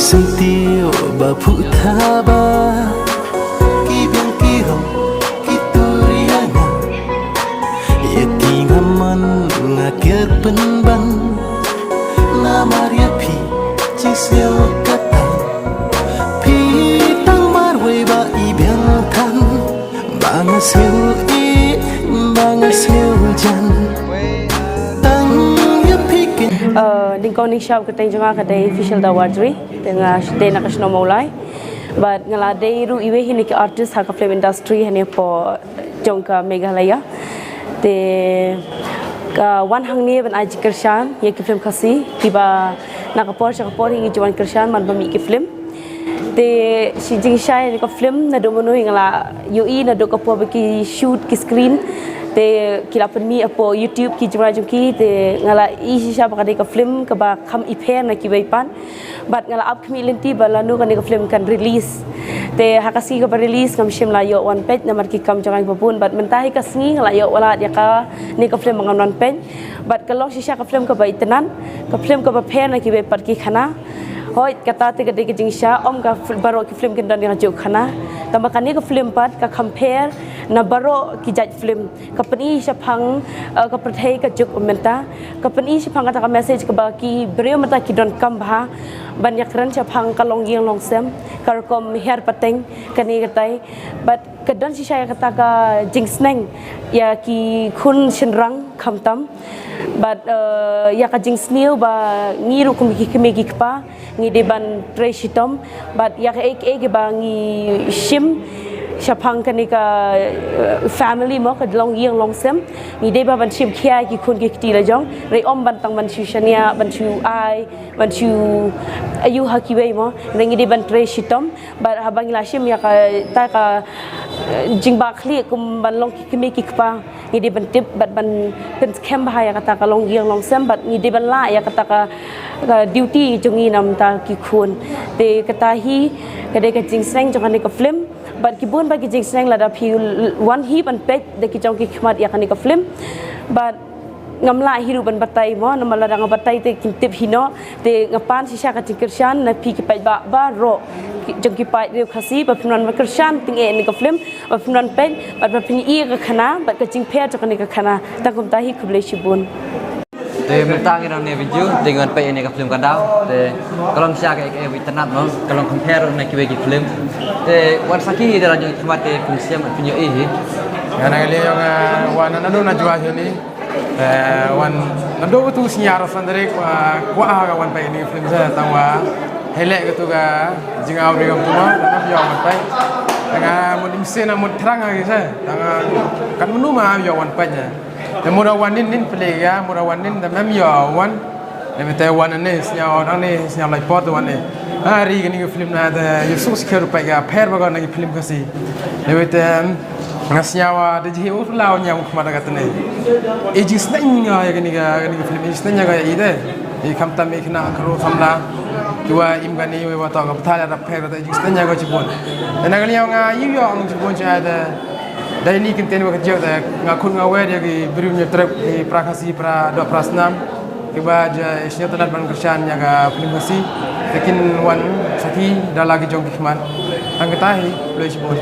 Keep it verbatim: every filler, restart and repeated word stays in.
Sentiw ba phuh thaba ki biang ki rong ki turiana. Ïa ki nga man nga ker pynban. Namar ïa phi chi siew kata. Phi tang marwei ba i biang than. Ba nga siew i ba nga siew jan. Tang ïa phi kin. Uh, ding kong ding shap ka teng jong nga ka dei Fischel da Wadri. Te nga dei na ka shnong Mawlai. But nga la dei ruh iwei hi na ki artist ha ka film industry ha ne po jong ka Meghalaya. Te ka wan hangne ban ai jingkyrshan ïa ki film Khasi kiba na ka por sha ka por hi ngi ju wan kyrshan man ba mih ki film. Te shi jingshai na ka film naduh mynno hi nga la ïohi naduh ka por ba ki shoot ki screen. Te ki la pynmih hapoh YouTube ki jingrwai jong ki te nga la i shisha ba ka dei ka film kaba kham i pher na kiwei pat. But nga la ap khmih lynti ba lano kane ka film kan release. Te ha ka sngi kaba release ngam shym la ïoh wan peit namar ki kam jong nga kiba bun. But mynta hi ka sngi nga la ïoh walad ïa kane ka film ba ngan wan peit. But ka long shisha ka film kaba itynnad, ka film kaba pher na kiwei pat ki khana. Hooid kata te ka dei ka jingshai, ym ka fil-, baroh ki film kin don ïa ka juh khana. Tangba kane ka film pat ka kham pher na baroh ki jait film. Ka pyni shaphang, eh, ka pyrthei ka juk mynta. Ka pyni shaphang kata ka message kaba ki briew mynta ki donkam bha ban ïakren shaphang ka longïing longsem, ka rukom hiar pateng, kane katai. But ka don shisha ïa kata ka jingsneng ïa ki khun shynrang khamtam. But, eh, ïa ka jingsniew ba ngi ruh kum ki kmie ki kpa ngi dei ban trei shitom. But ïa kaei kaei ba ngi shim shaphang kane ka, eh, family mo, ka longïing longsem, ngi dei ba ban shim khia ki khun ki kti la jong. Hynrei ym ban tang ban shu shaniah, ban shu ai, ban shu ayu ha kiwei mo. Hynrei ngi dei ban trei shitom. But haba ngi la shim ïa kata ka, eh, jingbakla kum ban long ki kmie ki kpa. Ngi dei ban tip bad ban pynskhem bha ïa kata ka longïing longsem bad ngi dei ban lah ïa kata ka, ka duty jong ngi namar ki khun. Te kata hi ka dei ka jingsneng jong kane ka film. Bad ki bun bha ki jingsneng lada phi wan hi ban peit da ki jong ki khmat ïa kane ka film. Bad ngam lah hi ruh ban batai mo, namar lada nga batai te kin tip hi noh. Te nga pan shisha ka jingkyrshan na phi ki paidbah baroh jong ki paidriew Khasi ba phin wan kyrshan tyngeh ïa kane ka film. Ba phin wan peit bad ba phin ïohi ïa ka khana bad ka jingpher jong kane ka khana. Tang kumta hi, khublei shibun. Te mynta ngi dang ne video te ngi wan peit ïa kane ka film Ka Daw. Te ka long shisha kaei kaei ba itynnad mo, ka long compare na kiwei ki film. Te wan sakhi hi da la jong ki khmat te phin shem phin ïohi hi. Nga na ka liang jong nga, wan naduh na Jowai shane. Eh, wan naduh katu sngi arphew san tarik, wa kwah ha ka wan peit ïa kane ka film sha, tangwa hynrei katu ka jingawria kam tu ma, ngam ïoh wan peit. Tang nga mut im sien, mut thrang ha ki sha, tang nga kat mynno ma ïoh wan peit ïa. Te mut wan nin nin pynleit ïa, mut wan nin te mem ïoh wan. Te mut te wan ne sñiaw dang ne sñiaw lai por te wan ne. Ha ri kane ka film na te ïoh suk skhem ruh peit ka pher bha ka na ki film Khasi. Te mut te nga sñiaw da jhi u la wan ïa u khmat ka te ne. I jingsneng ïa kane ka, kane ka film i jingsneng ïa ka i te. I khamtam i khynnah khynroo samla. Kiwa im kane wa toh ka btha la da pher ka te i jingsneng ïa ka chibun. Te na ka liang nga ïoh ïoh ang chibun cha te. Dei ni kyntien wa ka jong te nga khun nga wer ïa ki briew ñiewtrep ki para Khasi para doh para snam. Kiba ju sñiawtynnad ban kyrshan ïa ka film Khasi. Te kin wan sakhi da la ki jong ki khmat. Tang kata hi, khublei shibun.